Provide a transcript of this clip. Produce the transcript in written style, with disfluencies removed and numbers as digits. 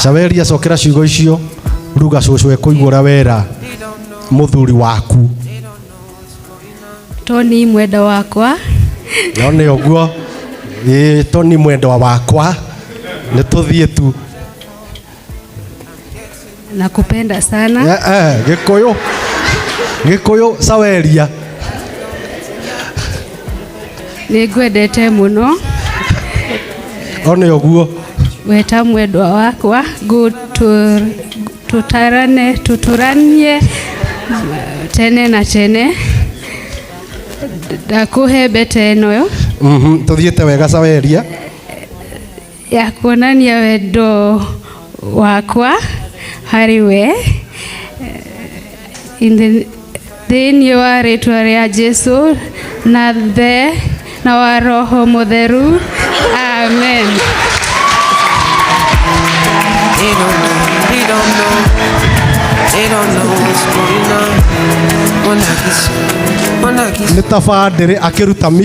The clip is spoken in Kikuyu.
Saweria, cokera ciugo icio. Ruga cũcũ ekũigua ũrĩa wera mũthuri waku. Tony mwenda wakwa. No nĩ ũguo. Ĩĩ, Tony mwendwa wakwa, nĩ tũthiĩ tu. Nakupenda sana. Eh, eh, Gĩkũyũ, Gĩkũyũ, Saweria. Nĩ ngwendete mũno. O nĩ ũguo. Weta mwendwa wakwa, tũtarane, tũtũranie tene na tene. Ndakũhe mbete ĩno. Tũthiĩte wega, Saweria. Ya kuonania wendo wakwa harĩ we. Thĩinĩ wa rĩtwa rĩa Jesu na the na wa Roho Mũtheru, amen. They don't know, they don't know, they don't know what's going on. When I kiss, when I kiss. Nĩ ta bandĩrĩ akĩruta mi.